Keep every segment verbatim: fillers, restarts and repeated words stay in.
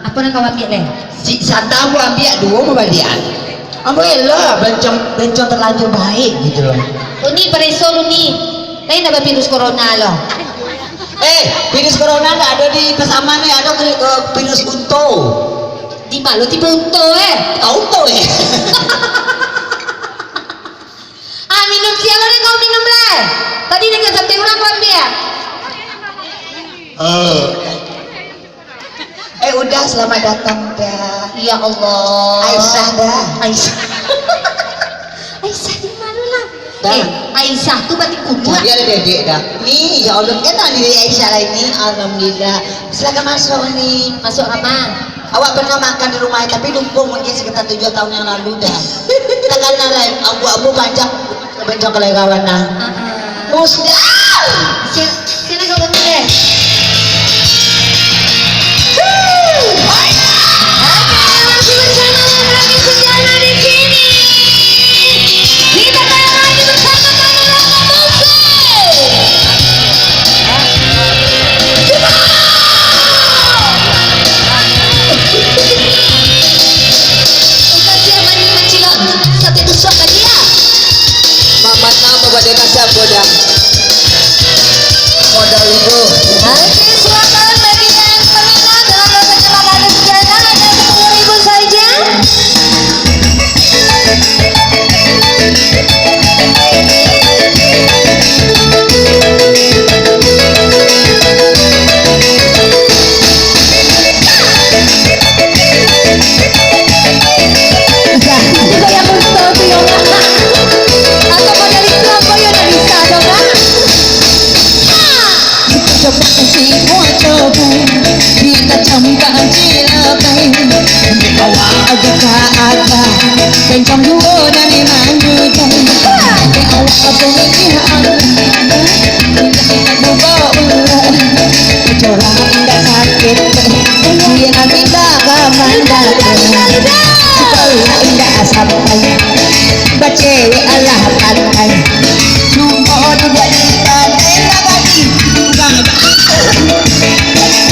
Apo nan kau ambiak, Leh? Si Santa ambo ambiak duo mabaliak. Ambo elok lah, bencong, bencong terlanjur baik gitu loh. Uni, pareso lu ni. Lain ado virus corona lo. Eh, virus corona ndak ado di Pasaman ni, ado kali, eh, virus unto. Di ma lo tibo unto, eh? Kau unto, eh? Ah, minum siang ni kau minum lah. Tadi dengan santai urang kau ambiak. Eh. Eh, Uda, selamat datang, Da. Ya Allah. Aisyah, Da. Aisyah. Aisyah di ma lah? Da. Eh, Aisyah tu batin kunyuak. Jadi ado dedek, Da. Ni, ya Allah, kenal diri Aisyah lah ini. Alhamdulillah. Silakan masuk, Uni. Masuk kama? Awak pernah makan di rumah, tapi lupo mungkin sekitar tujuh tahun yang lalu, Da. Takana lah, ambo-ambo banyak. Banyak kalai kawan nah. Heeh. Musda! Sini, sini dulu, sini. Oke, masih bersama Lama Lagi Sejana di sini. Kita goyang lagi bersama Lama Lama Musik. Kita siap main mancilok, satu tusuk lagi ya. Mamak nama pada kasar bodoh. Modal ibu. Oke, silakan bagi yang peminat dalam rangka Lama Lagi Sejana hanya sepuluh ribu saja. Dah, itu yang unto tu, yo, Mak. Atau model itu ambo, yo, ndak bisa doh, Mak. Coba kasih kuat coba, kita campak cilakai. Di awak agak-agak, kencang dua dan lima juta. Di awak pemilihan, kita buka ulah. Corak indak sakit, dia minta kamandar. Sekolah indak sampai, bacewek alah pandai. Cuma duduak di pantai ndak bagi.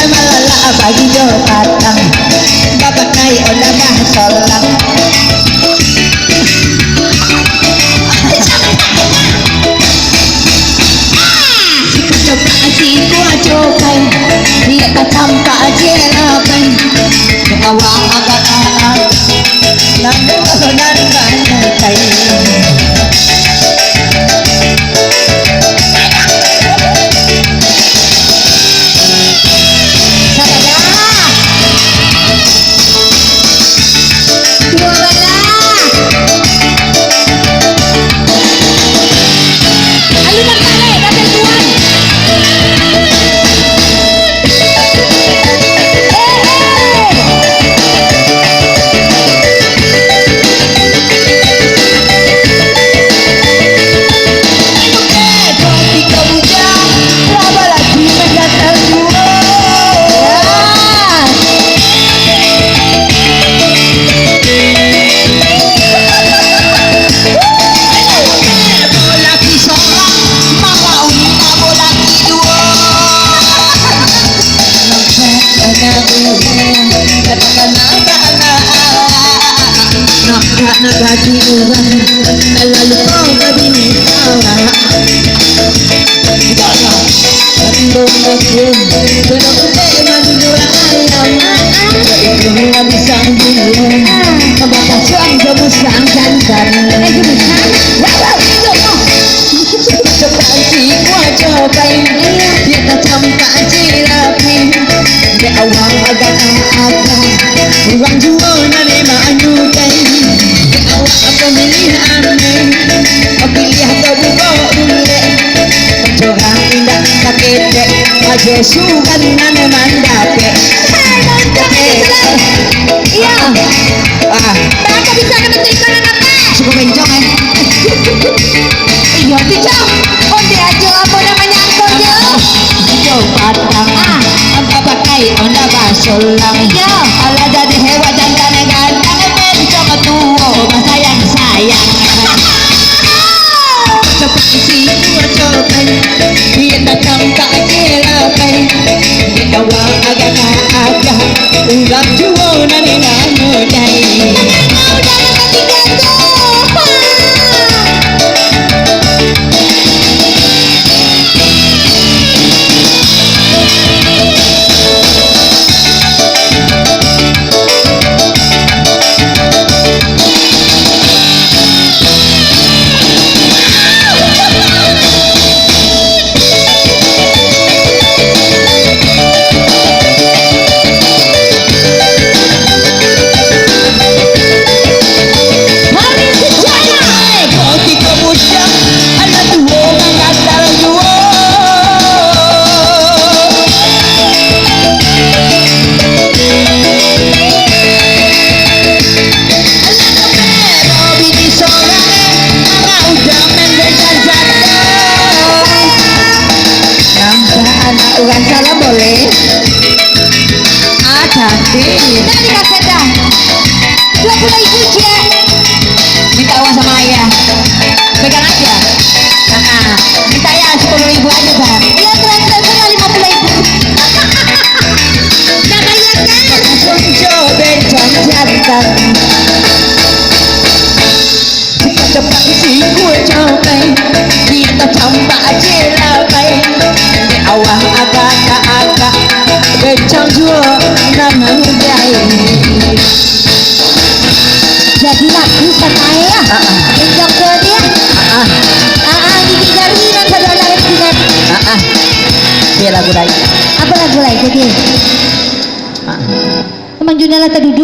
Malah bagi jo patang. Bapak naik onda dah solang. Coba siku ajo kai, lihat tak tampak je lah kai. Awak agak taat, lalu nan banyak kai. Salah. Dua belas. Alu nang balik, kata tuan. Eh, eh. Nak, nak gaji urang, lalu kau babini awak. Ando makin, kena utek manduduak ayam. Itu bisa bulan, bakal suang gemusang jantan. Eh, gemusang? Wow, wow, wow, wow. Seperti wajah baik, dia tak tampak jerapi. Di awal agak-agak, urang juo nan memang anyukai. Di awal pemilihan, pilih atau buka ulek. Jorang indak kaketek, aja sugan nan mandapek. Hai, mantap, itu sudah. Iya. Ah. Bang, kok bisa ada bentuk ikan anak, Pak? Cukup bencong, eh. Iya, tu, Cong. Onde aja, apa namanya, angkot, yo? Yo, patang. Ah. Angka pakai onda basolang. Iya. Alah jadi hewan jantan gantang, bencong tuo, basayang-sayang. Seperti si kuat cobai, dia tak tampak jelapai. Di awal agak-agak, Urang juo nan namo Dai. Nampak anak urang salam boleh? Ah, cantik. Dah dikasih dah. Dua puluh ribu je. Minta uang sama ayah. Pegang aja. Nah, minta ya sepuluh ribu aja, Bang. Iya, transfer sana lima puluh ribu. Dah bayar, kan? Sunjo bencong jantan. Cepat sikul capai, kita campak je lah pai. Awak agak-agak, bencong juo nan mudai. Jadi laku satai ya. Ah, ah. Bencong juo dia. Ah, ah. Ah, ah, gigi jari nan sadolah itu kan. Ah, ah. Dia lagu lain. Apa lagu lain jadi? Ah. Emang Juna lah tadudu.